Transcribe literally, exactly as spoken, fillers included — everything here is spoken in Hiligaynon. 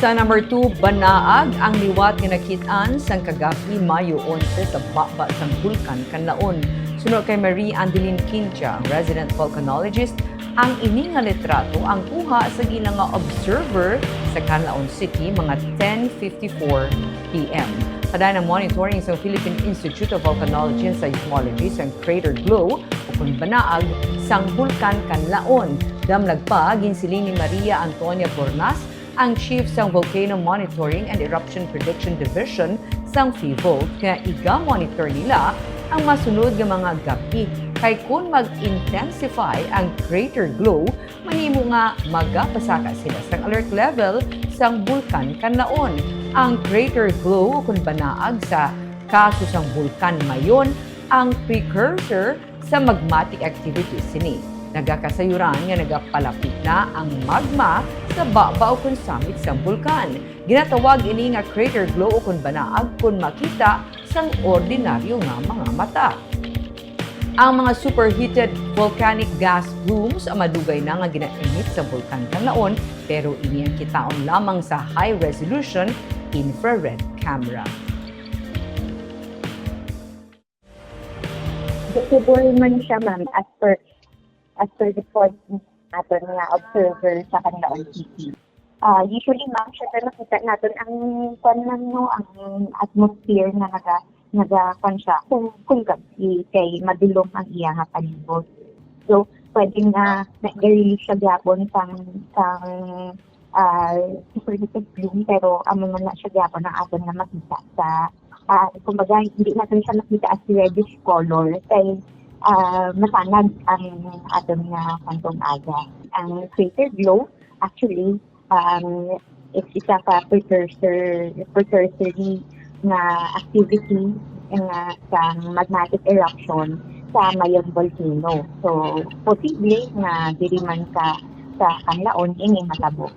Sa number two, banaag ang liwat nga nakit-an sang kagab-i, Mayo onse, sa baba sang Bulkan Kanlaon. Suno kay Marie Andeline Quincha, resident volcanologist, ang ini nga litrato ang kuha sa ila nga observer sa Kanlaon City mga ten fifty-four P M. Kadaan ang monitoring sa Philippine Institute of Volcanology and Seismology sang crater glow o kon banaag sang Bulkan Kanlaon. Damlag pa, ginsiling ni Maria Antonia Bornas, ang chief sang Volcano Monitoring and Eruption Prediction Division sang PHIVOLCS, nga iga-monitor nila ang masunod nga mga gab-i, kay kon mag-intensify ang crater glow, mahimo nga magapasaka sila sang alert level sang Bulkan Kanlaon. Ang crater glow o kon banaag sa kaso sang Bulkan Mayon ang precursor sa magmatic activity sini. Nagakasayuran nga nagapalapit na ang magma sa baba o kon summit sang bulkan. Ginatawag ini nga crater glow o kon banaag kon makita sang ordinaryo nga mga mata. Ang mga superheated volcanic gas plumes ang madugay na nga ginainit sa Bulkan Kanlaon, pero ini ang kitaon lamang sa high-resolution infrared camera. Visible man siya, ma'am, as per, as per report naton nga observer sa Canlaon City. Ah, usually, ma'am, syempre makita naton ang, kwan, ma'am, no, ang atmosphere nga naga-, naga-, kwan siya, kung, kung gab-i kay madulom ang iya nga palibot. So, pwede nga na-release siya gyapon sang, sang, ah, superheated plume, pero amo man na siya gyapon ang aton nga makita sa, ah, kumbaga, hindi natin siya makita as reddish color kay, ah, masanag ang aton nga kantong aga. Ang crater glow, actually, um, is isa ka precursor, precursory nga activity nga sang magmatic eruption sa Mayon Volcano. So, posible nga diri man sa, sa Canlaon ini matabo.